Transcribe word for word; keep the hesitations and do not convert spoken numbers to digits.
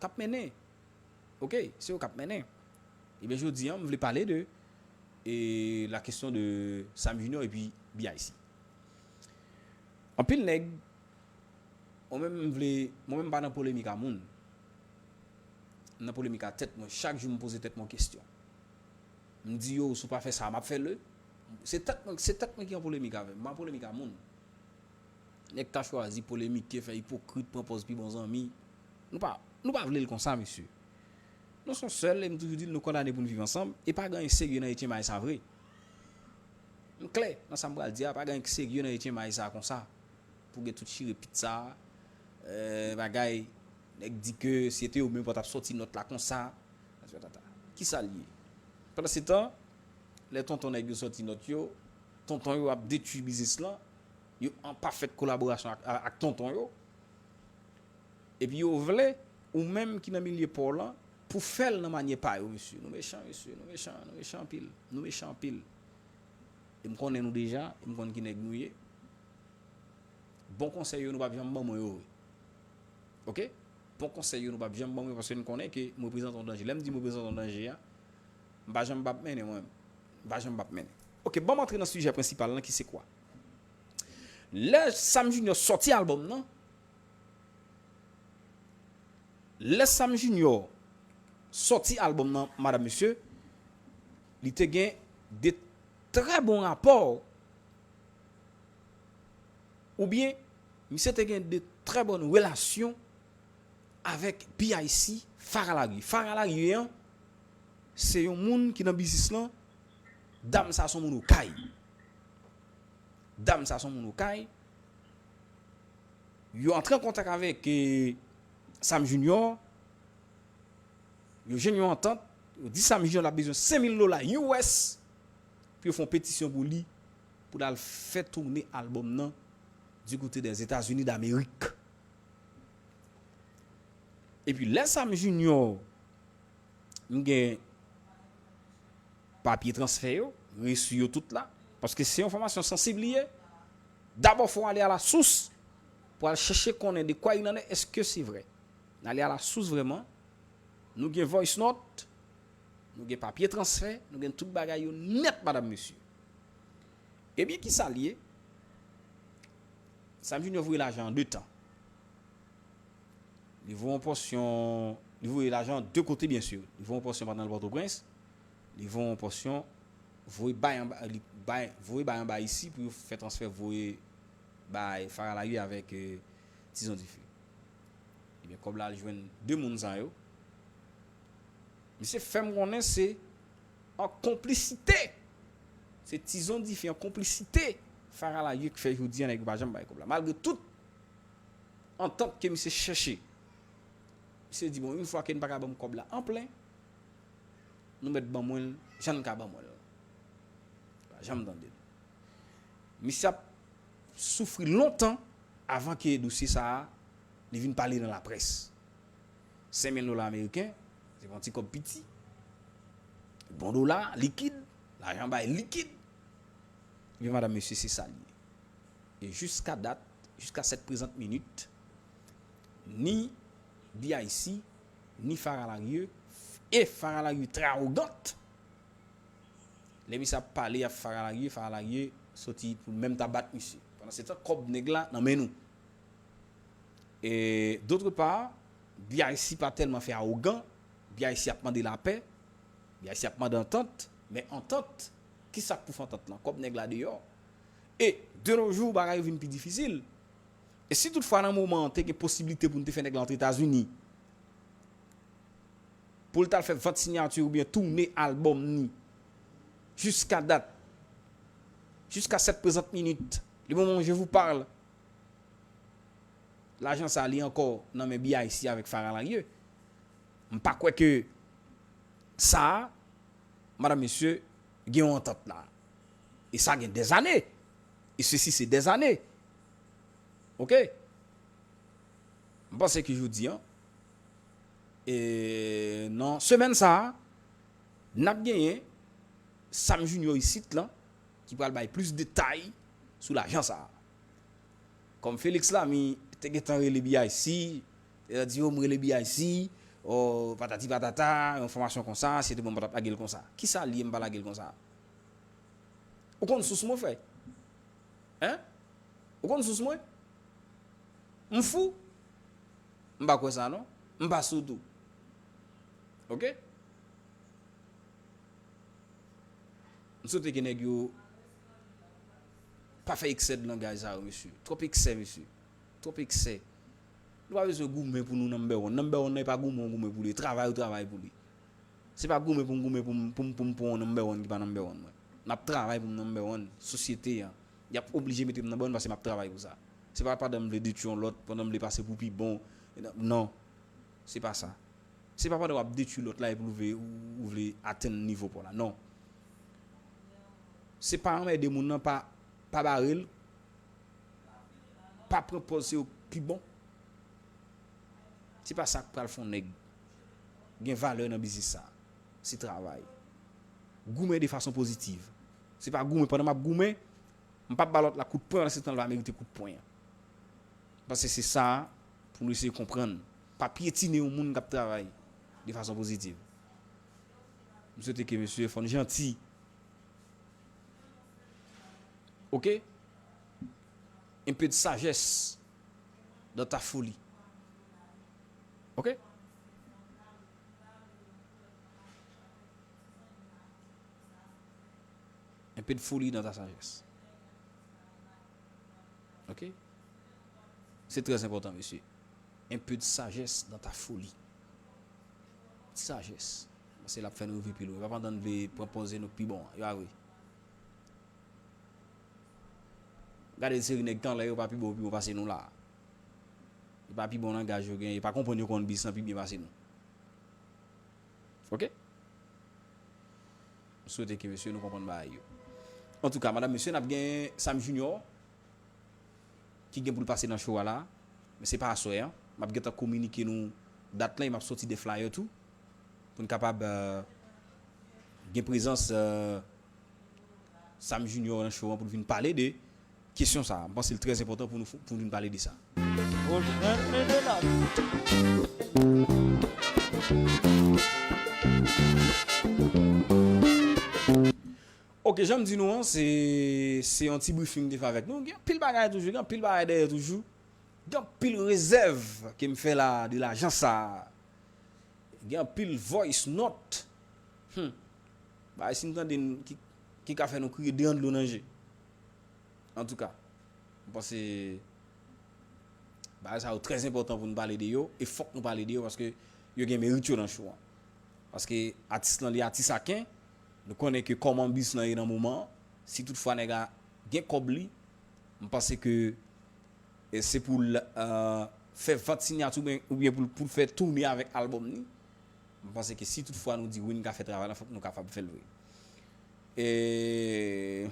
k ap mennen. Oke, se yo k ap mennen. Ebyen, jodi a, m vle pale de e la kesyon de Sam Junior epi B I C. Anpil nèg, mwen menm m vle, mwen menm m pa nan polemik a moun. M nan polemik a tèt mwen. Chak jou m poze tèt mwen kesyon. M di yo, si w pa fè sa, m ap fè l. Se tèt mwen, se tèt mwen ki an polemik avè m. M pa an polemik a moun. Nèg ka chwazi polemike, fè ipokrit, pran pòz pi bon zanmi. Nou pa, nou pa vle l konsa, mesye. Nou se yon sèl, e m toujou di l, nou kondane pou n viv ansanm, e pa gen anyen serye nan etyenmay sa vre. M klè nan sa m pral di a, pa gen anyen ki serye nan etyenmay sa konsa. Pou gen tout chire pit sa, eh, bagay, nèg di ke si se te yo menm pa t ap sòti nòt la konsa. Kisa l ye? Pandansetan, lè tonton nèg yo sòti nòt yo, tonton yo ap detwi biznis lan, yo an pafèt kolaborasyon ak, ak tonton yo. Epi yo vle, ou menm ki nan milye pa w lan, pou fè l nan manyè pa yo, mesye. Nou mechan, mesye, nou mechan, nou mechan anpil, nou mechan anpil. E m konnen nou deja, e m konn ki nèg nou ye. Bon konsèy yo, nou p ap janm ban mwen yo vre. Oke? Bon konsèy yo, nou p ap janm ban mwen yo, paske n konnen ke m reprezante yon danje. Lè m di m reprezante yon danje a, m pa janm p ap mennen mwen. M pa janm p ap mennen. Oke, ban m antre nan sijè prensipal lan ki se kwa? Lè Sam Junior sòti albòm nan, lè Sam Junior sòti albòm nan, madam, mesye, li te gen de trè bon rapò, oubyen misye te gen de trè bòn relasyon avèk B I C, Farah Larue. Farah Larue an, se yon moun ki nan biznis lan, dam sa se yon moun Okay. Dam sa se yon moun Okay. Yo antre an kontak avèk, eh, Sam Junior. Yo jwenn yon antant. Yo di Sam Junior l ap bezwen senk mil dola U S pou yo fè yon petisyon pou li, pou l al fè tounen albòm nan du côté des États-Unis d'Amérique. Epi lè Sam Junior, m gen papye transfè yo, resi yo tout la, paske se yon enfòmasyon sansib li ye. Dabò, fò w ale a la sous pou al chèche konnen de quoi il en est, èske se vre. N ale a la sous vrèman. Nou gen voice note, nou gen papye transfè, nou gen tout bagay yo nèt, madam, mesye. Ebyen, kisa l ye? Sam Junior voye lajan an de tan. Li voye yon pòsyon, li voye lajan de kote, byen si. Li voye yon pòsyon pandan l Pòtoprens. Li voye yon pòsyon, voye bay anba, li bay, voye bay anba isi pou yo fè transfè, voye bay Farah Larue avèk, eh, Tizon Dife. Ebyen, kòb la al jwenn de moun sa yo. Misye fè m konnen se an konplisite. Se Tizon Dife an konplisite Farah Larue ki fè jodi a nèg yo pa janm bay kòb la. Malgre tout antant ke misye chèche. Misye di, bon, yon fwa ke n pa ka ban m kòb la an plen, nou mèt ban mwen l jan n ka ban mwen l. Pa janm tande l. Misye ap soufri lontan avan ke dosye sa a, li vin pale nan laprès. Senk mil dola ameriken, se pa yon ti kòb piti. Bon dola, likid, lajan bay likid. Ebyen, madam, mesye, se sa l ye. E jiska dat, jiska sèt prezant minit, ni B I C, ni Farah Larue, e Farah Larue trè awogan. Lè misye ap pale ak Farah Larue, Farah Larue soti pou l menm ta bat misye. Pandan se tan, kòb nèg la nan men nou. E, d'autre part, B I C pa tèlman fè awogan, B I C ap mande lapè, B I C ap mande antant, men antant, kisa k pou fè antant lan? Kòb nèg la deyò. E, de nos jours, bagay yo vin pi difisil. E si toutfwa nan moman an te gen posiblite pou n te fè nèg la antre Etazini, pou l t al fè vant siyati oubyen tounen albòm ni, jiska dat, jiska sèt prezant minit, le moment où je vous parle, lajan sa li ankò nan men B I C avèk Farah Larue. M pa kwè ke sa a, madam, mesye, gen yon antant la. E sa gen dèzane. E sesi se dèzane. Oke? M panse ke jodi a, e nan semèn sa a, n ap genyen Sam Junior isit lan, ki pral bay plis detay sou lajan sa a. Kòm Felix Lamy te gentan rele B I C, te di yo, "M rele B I C, Oh, patati patata, yon fòmasyon konsa, si te bon, m pa t ap lage l konsa. Kisa l ye, m pa lage l konsa? Ou konn sous mwen, frè? Hein? Ou konn sous mwen? M fou? M pa kwè sa, non. M pa sou tou. Ok? M swete ke nèg yo pa fè eksè de langaj sa yo, mesye. Twòp eksè, mesye. Twòp eksè. Nou pa bezwen goumen pou nou number one. Number one nan e pa goumen w goumen pou li, e travay ou travay pou li. Se pa goumen pou m goumen pou m, pou m, pou m pran yon number one ki pa number one mwen. M ap travay pou m number one sosyete an. Y ap oblije mete m number one paske m ap travay pou sa. Se pa pandan m vle detwi yon lòt, pandan m vle pase pou pi bon. Non. Se pa sa. Se pa pandan w ap detwi lòt la epi w vle, ou vle atenn nivo pa w la. Non. Se pa anmède moun nan, pa, pa bare l, pa pran pòz se ou k pi bon. Se pa sa k pral fè yon nèg gen valè nan biznis sa. Se travay. Goumen de fason pozitiv. Se pa goumen pandan m ap goumen, m p ap ba lòt la kout pwen pandan se tan l pa merite kout pwen an. Paske se sa pou nou eseye konprann. Pa pyetine yon moun k ap travay de fason pozitiv. M swete ke mesye fò n janti. Ok? Un peu de sagesse dans ta folie. Ok? Un peu de folie dans ta sagesse. Ok? Se trè enpòtan, mesye. Un peu de sagesse dans ta folie. Ti sajès. Paske l ap fè nou rive pi lwen. E pa pandan n vle pran pòz se nou k pi bon an. E pa vre. Gade seri nèg tanlè yo pa pi bon, pi bon pase nou la. Yo pa pi bon langaj yo gen, yo pa konprann yo konn bis lan pi byen pase nou. Ok? M swete ke mesye nou konprann bagay yo. Antouka, madam, mesye, n ap gen Sam Junior ki gen pou l pase nan show a la. Men se pa aswè an. M ap gentan kominike nou dat lan e m ap sòti de flyer tou. Pou n kapab, euh, gen prezans, euh, Sam Junior nan show an pou l vin pale de kesyon sa a. M panse l trè enpòtan pou nou, pou n vin pale de sa. Au centre de la Ok, jan m di nou an, se, se yon ti briefing te fè avèk nou. Gen anpil bagay toujou, gen anpil bagay dèyè toujou. Gen anpil rezèv ke m fè la de lajan sa a. Gen anpil voice note. Hmm. Bagay si n tande n ki, ki ka fè nou kriye de an dlo nan je. Antouka, m panse bagay sa yo trè enpòtan pou n pale de yo, e fòk nou pale de yo paske yo gen merit yo nan show an. Paske atis lan li atis aken, nou konnen ke kòman bis lan ye nan moman an, si toutfwa nèg la gen kòb li, m panse ke e se pou l, euh, fè vant sinyati oubyen, oubyen pou l, pou l fè toune avèk albòm ni. M panse ke si toutfwa nou di wi, n ka fè travay la, fòk nou kapab fè l vre. E